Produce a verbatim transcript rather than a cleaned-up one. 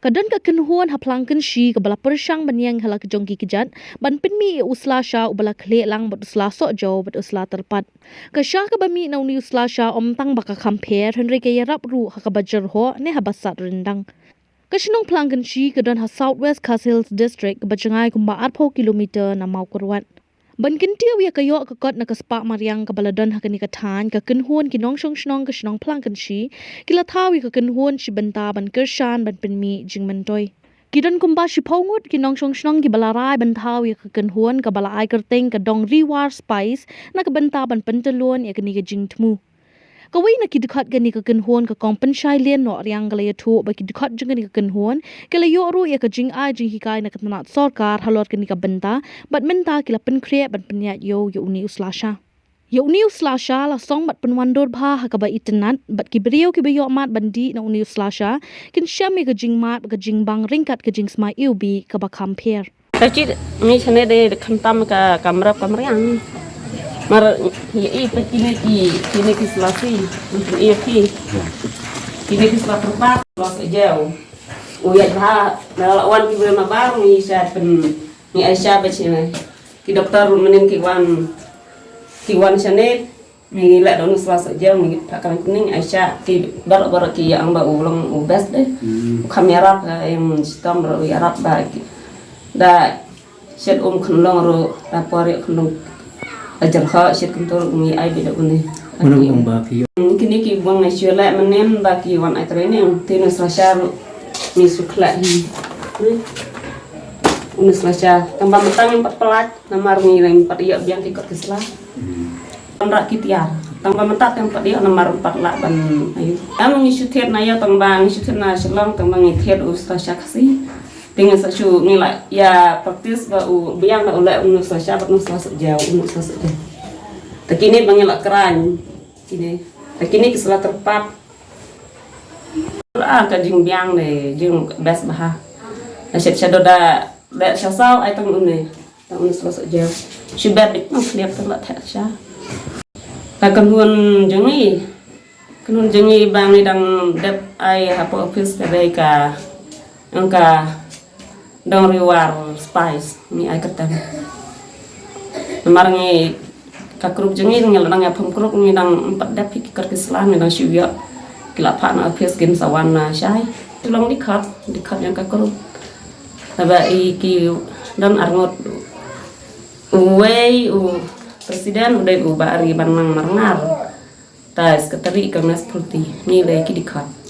Ka don ka kynhun ha Phlangkynshi kaba la pyrshang ban ïeng ha la ka jong ki kjat ban pynmih ïa u Slasha uba la khleh lang bad u Sla Sohjew bad u Sla Tyrpat. Ka sha kaba mih na une u Slasha ym tang ba ka kham pher hynrei ka ïarap ruh ha kaba jyrhoh ne haba sat ryndang. Ka shnong Phlangkynshi ka don ha South West Khasi Hills District kaba jngai kumba arphew kilometer na Mawkyrwat. Ban kyntiew ïa ka ïoh ka kot na ka spah mariang kaba la don ha kane ka thaiñ, ka kynhun ki nongshong shnong ka shnong Phlangkynshi ki la thaw ïa ka kynhun shi bynta ban kyrshan ban pynmih jingmyntoi. Ki don kumba shiphew ngut ki nongshong shnong kiba la rai ban thaw ïa ka kynhun kaba la ai kyrteng ka Dong Riwar Spice na ka bynta ban pyntyllun ïa kane ka jingthmu. Kawei na ki dkhot kane ka kynhun, ka Kong Pynshai Lien Nohriang, ka la ïathuh ba ki dkhot jong kane ka kynhun ki la ïoh ruh ïa ka jingai jinghikai na ka tnat sorkar halor kane ka bynta bad mynta ki la pynkhreh ban pynïaid ïew ïa une u Slasha. Ïa une u Slasha la song bad pynwandur bha ha kaba itynnat bad ki briew kiba ïoh mad ban dih na une u Slasha kin shem ïa ka jingmad bad ka jingbang ryngkat ka jingsma iwbih kaba kham pher. Ka chi mi chane de khamtam ka kamrap kamriang. Mar ïa i pa kine ki, kine ki Sla shi, ïa ki. Kine ki Sla Tyrpat, Sla Sohjew. U ïa bha, na la wan ki bre mabar, mi sha pyn, mi ai sha ba chine. Ki doktor mynnin ki wan, ki wan chane, mi leh da une u Sla Sohjew, mi pat kan kuning ai sha, ki bar bar ki ïa ang ba u long u best de. U kham ïarap, ka em chitom bar u ïarap ba ki. Da shet um khynlong ruh, da por ïa khynlong. Da jyrhoh shet kumto ruh, mi ai bit da une. Une u ong ba ki. Kine ki bun ngi shu leh mynnin ba ki wan ai training, te une u Slasha ruh, mi shu khleh hi. Une u Slasha, tang ba mynta ngim pat pynlait, namar ngi leng pat ïoh biang ki kot ki sla. Tang ra ki tiar, tang ba mynta tang pat ïoh namar pat lah ban ayu. Em ngi shu thied na ïoh tang ba ngi shu thied na Shillong tang ba ngi thied u Slasha Khasi. Te ngi sa shu ngi la ïa practice ba u biang da u leh une u Slasha bad une u Sla Sohjew, une u Sla Sohjew. Te kine ba ngi la kren kine. Te kine ki Sla Tyrpat. Ah, ka jingbiang de, jing best bha. Da shet shadow da, da sha saw ai tang une. Tang une u Sla Sohjew. Shi bet dik nang khliap tang la theh sha. Ka kynhun jong ngi. Kynhun jong ngi ba ngi dang dep ai hapoh office ka dei ka, ong ka Dong Riwar Spice, ngi ai kyrteng. Namar ngi ka group jong ngi ngi la dang ïa form group, ngi dang ym pat dep hi ki kot ki sla, ngi dang shu ïoh ki la phah na office kin sa wan na shai. Shu long dkhot, dkhot jong ka group. Naba i ki don arngut, uwei u president u dei u Bah Ari Banlang Marngar. Te secretary ka Agnes Pulti, ngi dei ki dkhot.